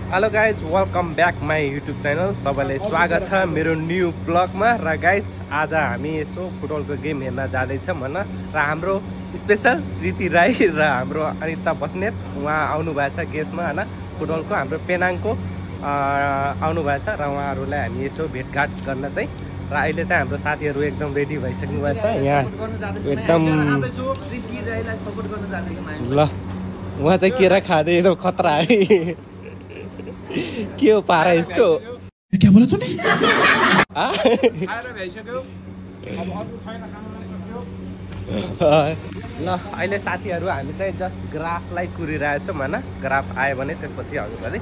Hello guys welcome back my YouTube channel. सबैलाई स्वागत छ मेरो न्यू ब्लगमा। र गाइज आज हामी यसो फुटबलको गेम हेर्न जाँदैछौँ होइन। र हाम्रो स्पेसल रीति राई र हाम्रो अनिता बस्नेत उहाँ आउनु भएको छ गेस्टमा होइन। फुटबलको हाम्रो पेनाङको आउनु भएको छ र उहाँहरूलाई हामी यसो भेटघाट गर्न चाहिँ। र अहिले चाहिँ हाम्रो साथीहरू एकदम रेडी भइसक्नु भएको छ यहाँ एकदम। ल उहाँ चाहिँ केरा खाँदै एकदम खतरा है। के हो पारा यस्तो? क्या बोला तूने? ल अहिले साथीहरू हामी चाहिँ जस्ट ग्राफलाई कुरिरहेछौँ होइन। ग्राफ आयो भने त्यसपछि हजुरहरूले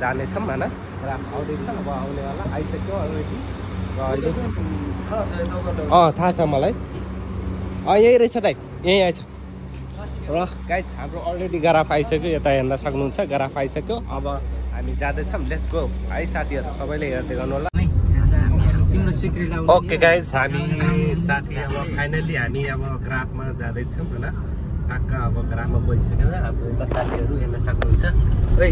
जानेछौँ होइन। ग्राफ आउँदैछ अब आउनेवाला आइसक्यो अलरेडी। थाहा छ मलाई। यही रहेछ दाइ, यहीँ आएछ। र गाइस हाम्रो अलरेडी ग्राफ आइसक्यो, यता हेर्न सक्नुहुन्छ। ग्राफ आइसक्यो, अब हामी जाँदैछौँ। लेट्स गो है साथीहरू, सबैले हेर्दै गर्नु होला। ओके गाइस हामी साथी अब फाइनल्ली हामी अब ग्राफमा जाँदैछौँ होइन। टक्क अब ग्राफमा बसिसक्यो। अब यता साथीहरू हेर्न सक्नुहुन्छ है।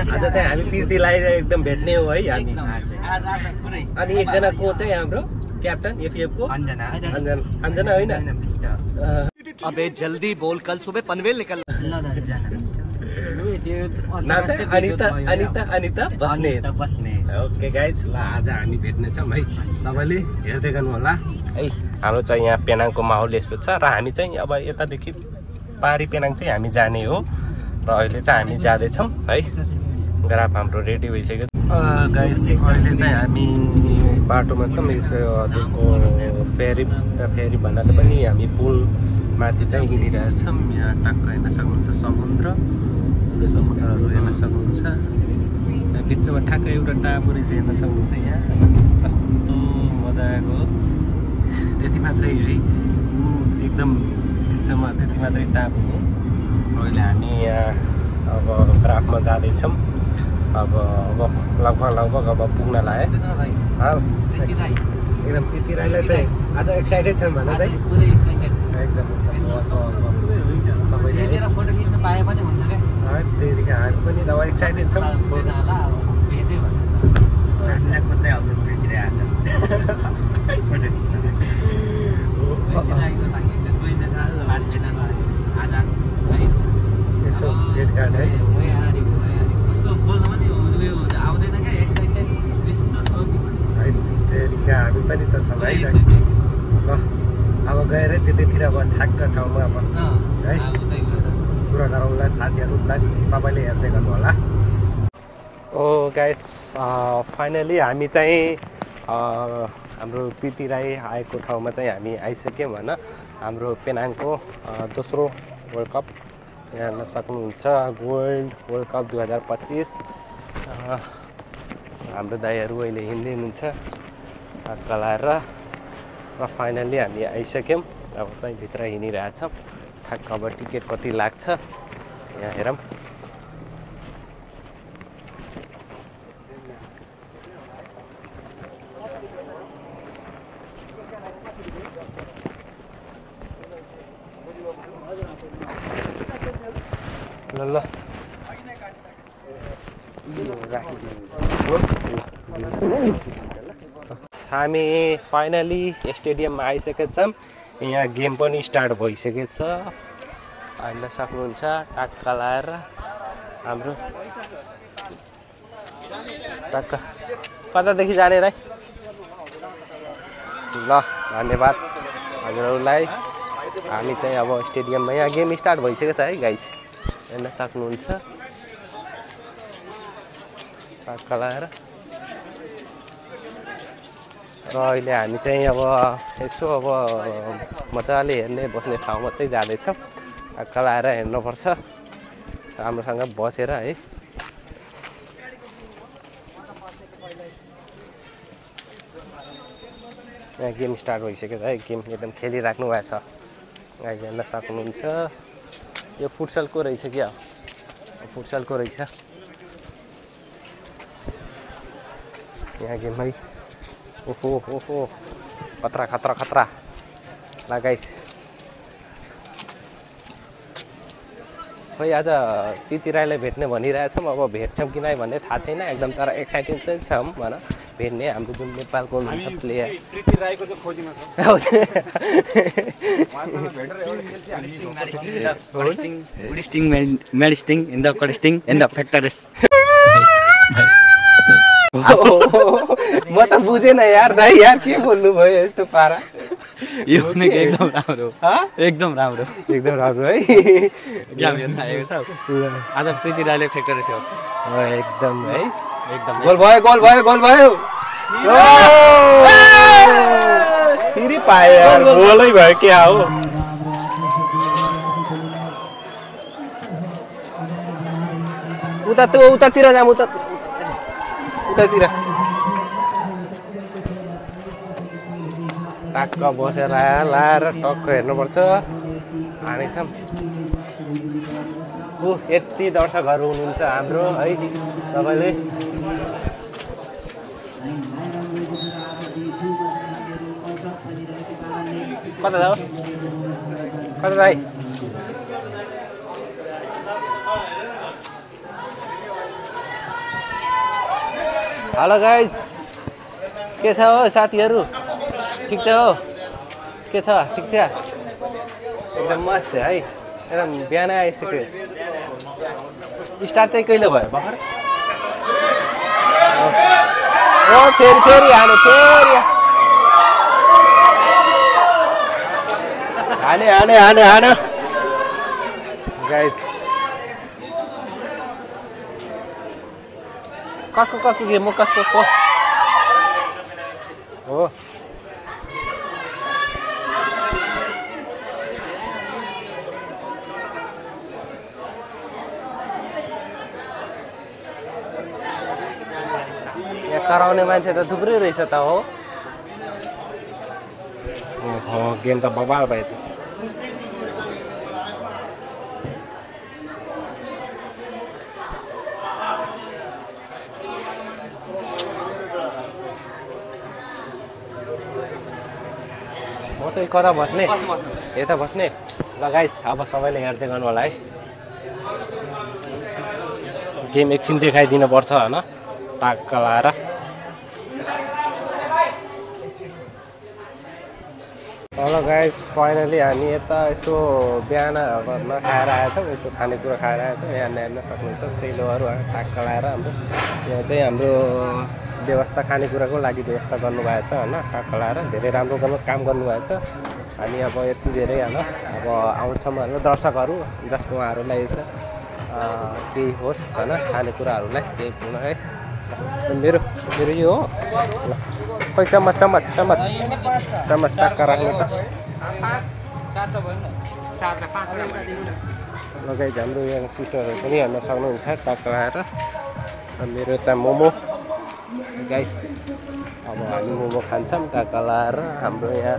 आज चाहिँ हामी पिर्तीलाई एकदम भेट्ने हो है हामी। अनि एकजना को चाहिँ हाम्रो क्याप्टन एफएफ को अंजना होइन। अबे जल्दी बोल, कल सुबह पनवेल निकल। अनिता बस्नेत। ओके गाइज ल आज हामी भेट्नेछौँ है। सबैले हेर्दै गर्नु होला है। हाम्रो चाहिँ यहाँ पेनाङको माहौल यस्तो छ। र हामी चाहिँ अब यतादेखि पारी पेनाङ चाहिँ हामी जाने हो। र अहिले चाहिँ हामी जाँदैछौँ है। ग्राफ हाम्रो रेडी भइसक्यो गाइज। अहिले चाहिँ हामी बाटोमा छौँ। हजुरको फेरी भन्नाले पनि हामी पुल माथि चाहिँ हिँडिरहेछौँ। यहाँ टक्क हेर्न सक्नुहुन्छ समुद्रहरू हेर्न सक्नुहुन्छ। बिचमा ठ्याक्कै एउटा टापु रहेछ, हेर्न सक्नुहुन्छ यहाँ कस्तो मजाको। त्यति मात्रै है, एकदम बिचमा त्यति मात्रै टापु हो। अहिले हामी यहाँ अब ग्राफमा जाँदैछौँ। अब लगभग अब पुग्न लाग्यो। एकदम प्रीति राईलाई चाहिँ आज एक्साइटेड छन् भने चाहिँ पुरै एक्साइटेड एकदम। सबैले फोटो खिच्न पाए पनि हुन्छ क्या। त्यही हामी पनि अब एक्साइटेड छौँ। यसो भेटघाट है। हामी पनि त छौँ है। ल अब गएर त्यतैतिर अब ठ्याक्क ठाउँमा अब है कुरा गरौँला साथीहरूलाई। सबैले हेर्दै गर्नु होला। ओ गाइस फाइनली हामी चाहिँ हाम्रो प्रीति राई आएको ठाउँमा चाहिँ हामी आइसक्यौँ होइन। हाम्रो पेनाङको दोस्रो वर्ल्ड कप हेर्न सक्नुहुन्छ। World cup 2025। हाम्रो दाइहरू अहिले हिँड्दै हुनुहुन्छ कलाएर। र फाइनल्ली हामी आइसक्यौँ। अब चाहिँ भित्र हिँडिरहेछौँ। ठ्याक्क अब टिकट कति लाग्छ यहाँ हेरौँ। ल हामी फाइनली स्टेडियममा आइसकेका छौँ। यहाँ गेम पनि स्टार्ट भइसकेको छ, हेर्न सक्नुहुन्छ। टक्क लाएर हाम्रो टक्क कतादेखि जाने राई? ल धन्यवाद हजुरहरूलाई। हामी चाहिँ अब स्टेडियममा यहाँ गेम स्टार्ट भइसकेको छ है गाइस, हेर्न सक्नुहुन्छ। टक्क लाएर र अहिले हामी चाहिँ अब यसो अब मजाले हेर्ने बस्ने ठाउँमा चाहिँ जाँदैछौँ। टक्क लाएर हेर्नुपर्छ राम्रोसँग बसेर है। यहाँ गेम स्टार्ट भइसकेको छ है। गेम एकदम खेलिराख्नु भएको छ गाइस, हेर्न सक्नुहुन्छ। यो फुटसलको रहेछ क्या, फुटसलको रहेछ यहाँ गेम है। ओहो खतरा ल गाइस। खोइ आज तिती राईलाई भेट्ने भनिरहेछौँ अब भेट्छौँ कि नै भन्ने थाहा छैन एकदम तर एक्साइटेड चाहिँ छौँ भन भेट्ने हाम्रो जुन नेपालको हुनुहुन्छ प्लेयर तिती राईको चाहिँ खोजीमा छ Medisting in the costing in the factories. म त बुझेन यार दाइ यार के बोल्नु भयो यस्तो पारा यो भनेको एकदम राम्रो एकदम राम्रो एकदम राम्रो है ज्ञान हेर्न आएको छ आज प्रीति राईले फ्याक्ट्री छ एकदम है एकदम गोल भयो गोल भयो गोल भयो फेरि पाए यार गोलै भयो क्या हो उतातिर जाम उतातिर टक्क बसेर लाएर टक्क हेर्नुपर्छ हामी छौँ यति दर्शकहरू हुनुहुन्छ हाम्रो है सबैले कता जाऊ कता जाई हेलो गाइज के छ हो साथीहरू ठिक छ हो के छ ठिक छ एकदम मस्त है एकदम बिहान आइसक्यो स्टार्ट चाहिँ कहिले भयो भर्खर ओ फेरि हाने गाइज कसको गेम हो कसको हो यहाँ कराउने मान्छे त थुप्रै रहेछ त हो गेम त बबाल भएछ कता बस्ने यता बस्ने ल गाइस अब सबैले हेर्दै गर्नु होला है गेम एकछिन देखाइदिनु पर्छ होइन टाक्क लाएर हेलो गाइस फाइनली हामी यता यसो बिहान खाएर आएछौँ यसो खानेकुरा खाएर आएछौँ यहाँ हेर्न सक्नुहुन्छ सेलोहरू टाक्क लाएर हाम्रो यहाँ चाहिँ हाम्रो व्यवस्था खानेकुराको लागि व्यवस्था गर्नुभएको छ होइन टाक्क लाएर धेरै राम्रो काम गर्नुभएको छ हामी अब यति धेरै होइन अब आउँछौँ होइन दर्शकहरू जसको उहाँहरूलाई केही होस् होइन खानेकुराहरूलाई केही पुन है मेरो यो हो ल खोइ चम्मच टक्क राख्नु त लगाइ हाम्रो यहाँ सिस्टरहरू पनि हेर्न सक्नुहुन्छ टक्क लगाएर मेरो यता मोमो गाइस अब हामी मोमो खान्छौँ टक्क लगाएर हाम्रो यहाँ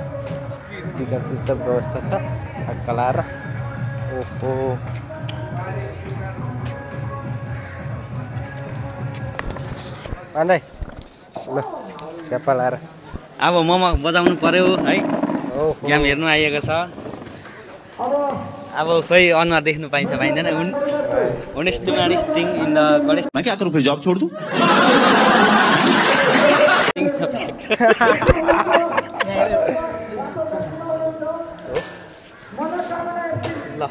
चिकन सिस्टम व्यवस्था छ टक्क लगाएर ओहो अन्दै ल च्याप्पा लाएर अब मोमो बजाउनु पर्यो है गेम हेर्नु आइएको छ अब खोइ अनुहार देख्नु पाइन्छ पाइँदैन इन द कलेज मैं क्या करूं फिर जॉब छोड़ दूं ल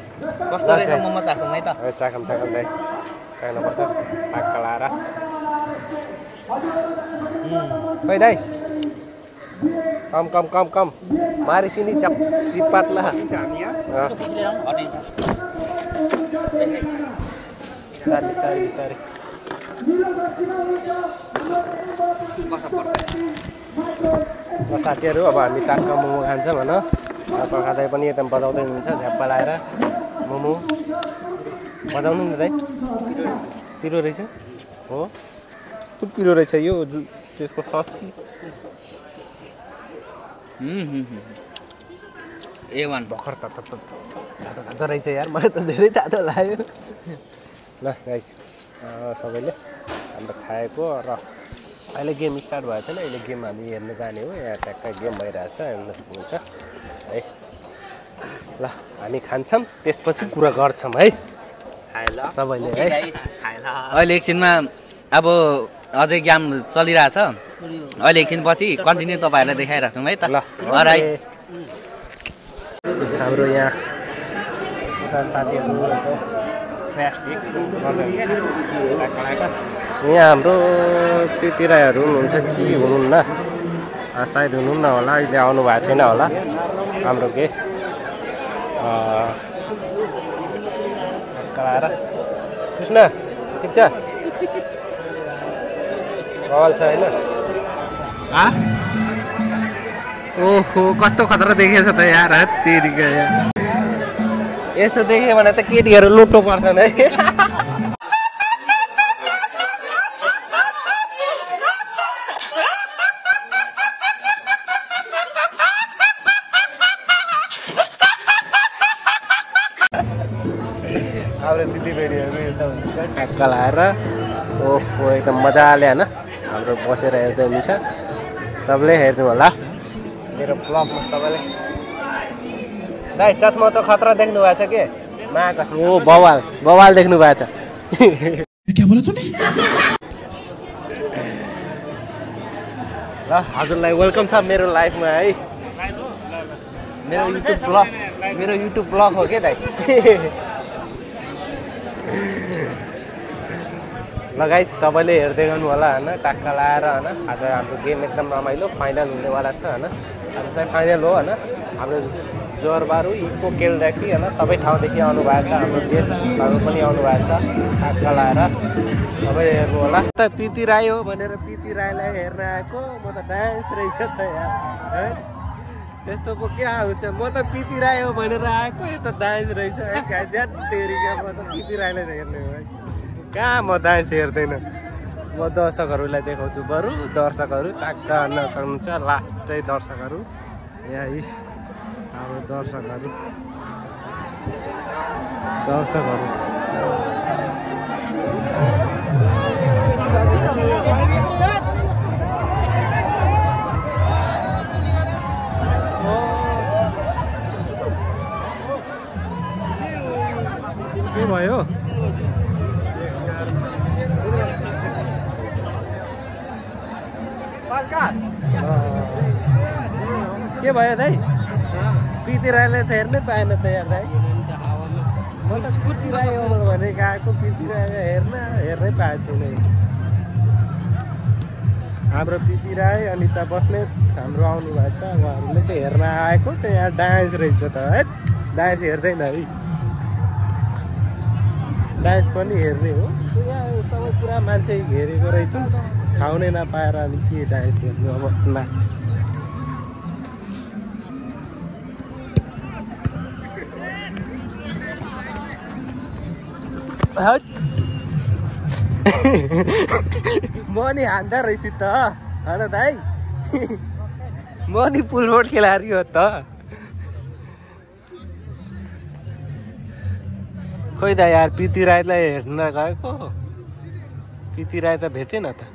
कस्तो रहेछ मोमो चाखौँ है त चाखौँ दाइ चाख्नुपर्छ टक्क लाएर खोइ दाइ कम मारिसिनी चिप्पातला बिस्तारै साथीहरू अब हामी टाक्क मोमो खान्छौँ होइन खाँदै पनि यता बजाउँदै हुनुहुन्छ झ्याप्पा लाएर मोमो बजाउनु नि दाइ पिरो रहेछ हो पिरो रहेछ यो त्यसको सस कि A1 भर्खर तातो रहेछ यार मलाई त धेरै तातो लाग्यो ल गाइस सबैले हाम्रो खाएको र अहिले गेम स्टार्ट भएको छैन अहिले गेम हामी हेर्न जाने हो यहाँ ट्याक्कै गेम भइरहेछ हेर्न सक्नुहुन्छ है ल हामी खान्छौँ त्यसपछि कुरा गर्छौँ है सबैले है अहिले एकछिनमा अब अझै गेम चलिरहेछ अहिले एकछिनपछि कन्टिन्यू तपाईँहरूलाई देखाइराख्छौँ है त ल राइट हाम्रो यहाँ साथीहरूको प्लास्टिक यहाँ हाम्रो पितिराईहरू हुनुहुन्छ कि हुनुहुन्न सायद हुनुहुन्न होला अहिले आउनु भएको छैन होला हाम्रो गेस्ट कराएर कृष्ण ठिक छ बवाल छ होइन ओहो कस्तो खतरा देखेछ त यार तेरिका यार यस्तो देख्यो भने त केटीहरू लुट्नु पर्छन् है हाम्रो दिदीबहिनीहरू यता हुनुहुन्छ ट्याक्का लाएर ओहो एकदम मजाले होइन हाम्रो बसेर हेर्दै हुनुहुन्छ सबले हेर्नु होला मेरो ब्लगमा सबैले दाइ चस्मा त खतरा देख्नु भएको छ के महाकस ओ बवाल देख्नु भएको छ ल हजुरलाई वेलकम छ मेरो लाइफमा है मेरो युट्युब ब्लग हो के दाइ लगाइस सबैले हेर्दै गर्नु होला होइन टाक्का लाएर होइन आज हाम्रो गेम एकदम रमाइलो फाइनल हुनेवाला छ होइन आज चाहिँ फाइनल हो होइन हाम्रो जोरबारु इको केलदेखि होइन सबै ठाउँदेखि आउनु भएको छ हाम्रो गेस्टहरू पनि आउनु भएको छ टाक्का लाएर सबैले हेर्नु होला त पिति राई हो भनेर पिति राईलाई हेर्न आएको म त डान्स रहेछ त यार है त्यस्तो पो क्या हुन्छ म त पिति राई हो भनेर आएको यो त डान्स रहेछ है ज्याद तेरिका म त पिति राईलाई हेर्ने हो है कहाँ म डान्स हेर्दैन म दर्शकहरूलाई देखाउँछु बरु दर्शकहरू टाक्का हान्न सक्नुहुन्छ लास्टै दर्शकहरू यहाँ हाम्रो दर्शकहरू के भयो के भयो दाइ पिति राईले त हेर्नै पाएन त यार दाइ म त पिति राई हो भनेको आएको पिति राईले हेर्नै पाएको छैन हाम्रो पिति राई अनिता बस्नेत हाम्रो आउनु भएको छ उहाँहरूले चाहिँ हेर्न आएको त यहाँ डान्स रहेछ त है डान्स हेर्दैन है डान्स पनि हेर्ने हो यहाँ सबै पुरा मान्छे घेरेको रहेछ ठाउँ नै नपाएर अनि के डान्स हेर्नु अब ना म नि हान्दा रहेछ त होइन दाइ म नि पुलबोट खेलारी हो त खोइ दा यार पिति राईलाई हेर्न गएको पिति राई त भेटेन त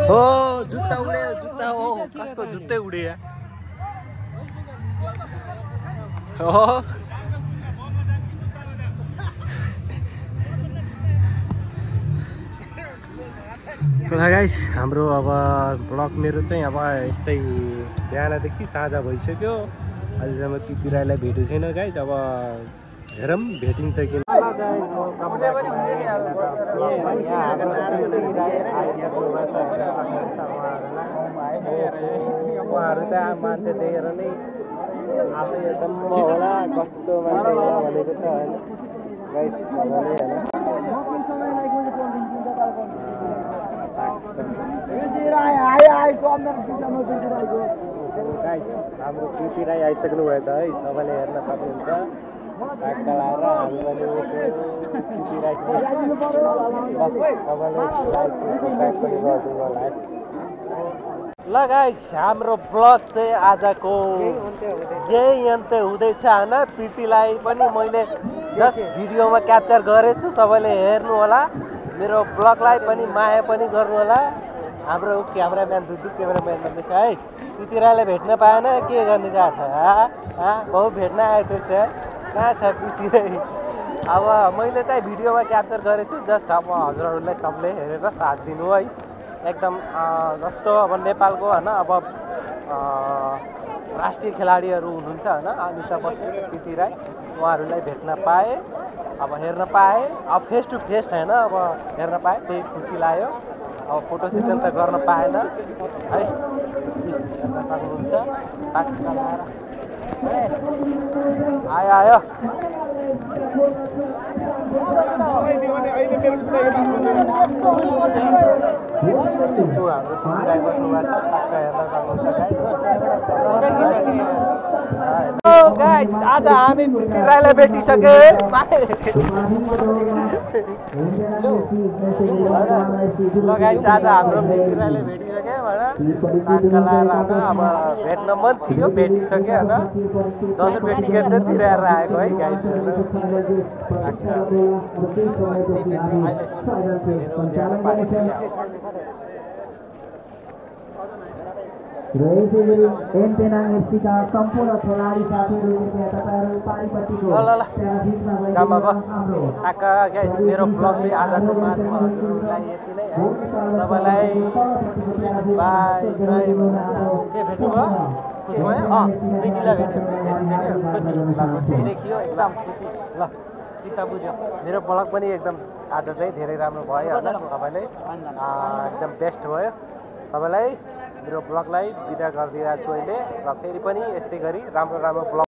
हो जुत्ता उड्यो जुत्ता हो कसको जुत्तै उड्यो हो गाइस हाम्रो अब ब्लग मेरो चाहिँ अब यस्तै बिहानदेखि साँझ भइसक्यो अहिलेसम्म पिति राईलाई भेटेको छैन गाइस अब हेरौँ भेटिन्छ कि उहाँहरू त मान्छे देखेर नै आफै सम्म होला कस्तो मान्छे होला भनेको त होइन गाइस हाम्रो पिति राई आइसक्नु भएछ है सबैले हेर्न सक्नुहुन्छ टाक्का लाएर हामी पनि पिति राई सबैले ल गाइस हाम्रो ब्लग चाहिँ आजको यही अन्त्य हुँदैछ होइन पितिलाई पनि मैले जस्ट भिडियोमा क्याप्चर गरेछु सबैले हेर्नु होला मेरो ब्लगलाई पनि माया पनि गर्नु होला हाम्रो क्यामेराम्यान दुधु क्यामेराम्यान देख्छ है पिति राईलाई भेट्न पाएन के गर्ने गएको छ बहु भेट्न आएको छ कहाँ छ पिति राई अब मैले चाहिँ भिडियोमा क्याप्चर गरेको छु जस्ट अब हजुरहरूलाई सबले हेरेर साथ दिनु है एकदम जस्तो अब नेपालको होइन अब राष्ट्रिय खेलाडीहरू हुनुहुन्छ होइन अनिता बस्नेत कृति राई उहाँहरूलाई भेट्न पाएँ अब हेर्न पाएँ अब फेस टु फेस होइन अब हेर्न पाएँ त्यही खुसी लाग्यो अब फोटो सेसन त गर्न पाएन है हेर्न सक्नुहुन्छ पाक्का लगाएर आयो आयो हाम्रो गाई बस्नु भएको छ पाक्का हेर्न सक्नुहुन्छ आज हामी कृति राईलाई भेटिसक्यो गाइस आज हाम्रो कृति राईलाई भेटिसक्यो अब भेट्न मन थियो भेटिसक्यो होइन 10 रुपियाँ टिकट नै तिरेर आएको है गाइस सम्पूर्ण खेलाडी साथीहरू तपाईँहरू पारिपट्टिको गाइस मेरो ब्लगले आजको मार्चमा हजुरहरूलाई यति नै है सबैलाई बाई बाई के भेट्नुभयो खुसी भयो प्रीतिलाई भेट्यो देखियो एकदम खुसी ल चित्त बुझ्यो मेरो ब्लग पनि एकदम आज चाहिँ धेरै राम्रो भयो होइन सबैले एकदम बेस्ट भयो सबैलाई मेरो ब्लगलाई बिदा गरिदिरहेको छु अहिले र फेरि पनि यस्तै गरी राम्रो राम्रो ब्लग